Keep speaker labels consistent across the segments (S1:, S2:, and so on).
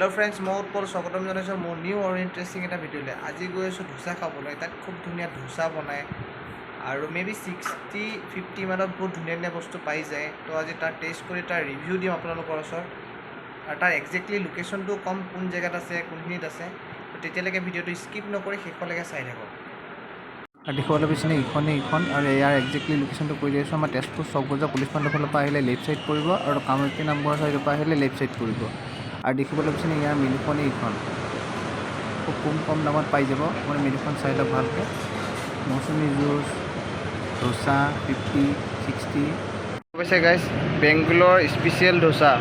S1: Hello' friends, মই উৎপল স্বাগতম জনাইছোঁ মোৰ নিউ আৰু ইণ্টাৰেষ্টিং এটা ভিডিঅ'লৈ। আজি গৈ আছোঁ ধোচা খাবলৈ। তাত খুব ধুনীয়া ধোচা বনায় আৰু মে বি 60-50 মানত বহুত ধুনীয়া ধুনীয়া বস্তু পাই যায়। তো আজি তাৰ টেষ্ট কৰি তাৰ ৰিভিউ দিম আপোনালোকৰ ওচৰত আৰু তাৰ একজেক্টলি লোকেশ্যনটো ক'ম, কোন জেগাত আছে, কোনখিনিত আছে। তো তেতিয়ালৈকে ভিডিঅ'টো স্কিপ নকৰি শেষলৈকে চাই থাকক। আৰু দেখুৱাবলৈ বিচাৰিছে এইখনেই এইখন আৰু ইয়াৰ একজেক্টলি লোকেশ্যনটো কৈ দি আছোঁ। আমাৰ তেজপুৰ চক বজাৰ পুলিচ পইণ্টৰ ফালৰ পৰা আহিলে লেফ্ট ছাইড পৰিব আৰু কামৰূপী নামঘৰ ছাইডৰ পৰা আহিলে লেফ্ট ছাইড পৰিব। আৰু দেখিবলৈ পাইছেনে, ইয়াৰ মেনুখনেই এইখন। খুব কম কম দামত পাই যাব। আপোনাৰ মেনুখন চাই লওক ভালকৈ। মৌচুমী জুচ, ধোচা 50-60 পাইছে। গাইজ, বেংগলোৰ স্পেচিয়েল ধোচা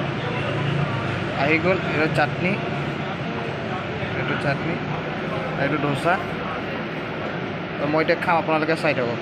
S1: আহি গ'ল। এইটো চাটনি, এইটো চাটনি, এইটো ধোচা। তো মই এতিয়া খাম, আপোনালোকে চাই থাকক।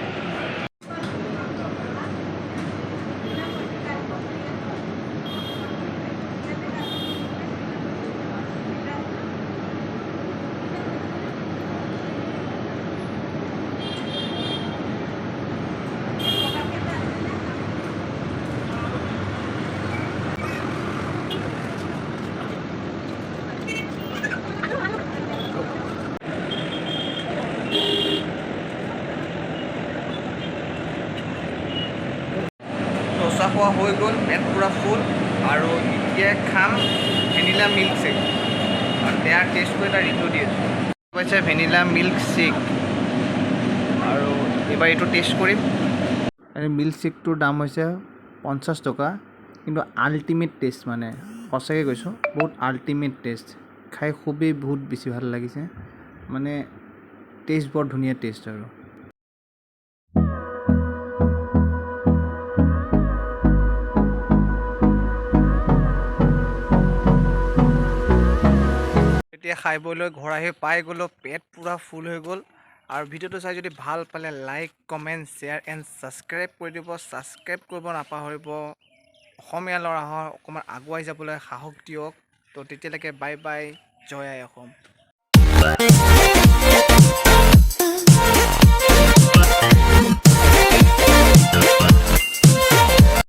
S1: ধোচা খোৱা হৈ গ'ল, পেট পূৰা ফুল। আৰু এতিয়া খাম ভেনিলা মিল্ক শ্বেক আৰু ইয়াৰ টেষ্ট কৰি এটা ৰিভিউ দি আছোঁ। পাইছে ভেনিলা মিল্ক শ্বেক আৰু এইবাৰ এইটো টেষ্ট কৰিম। এই মিল্ক শ্বেকটোৰ দাম হৈছে 50 টকা, কিন্তু আল্টিমেট টেষ্ট, মানে সঁচাকৈ কৈছোঁ, বহুত আল্টিমেট টেষ্ট। খাই খুবেই বহুত বেছি ভাল লাগিছে, মানে টেষ্ট বৰ ধুনীয়া টেষ্ট। আৰু এতিয়া খাই বৈ লৈ ঘৰ আহি পাই গ'লোঁ, পেট পূৰা ফুল হৈ গ'ল। আৰু ভিডিঅ'টো চাই যদি ভাল পালে like, comment, share and subscribe কৰি দিব। ছাবস্ক্ৰাইব কৰিব নাপাহৰিব। অসমীয়া ল'ৰা হয়, অকণমান আগুৱাই যাবলৈ সাহস দিয়ক। তো তেতিয়ালৈকে বাই বাই, জয় আই অসম।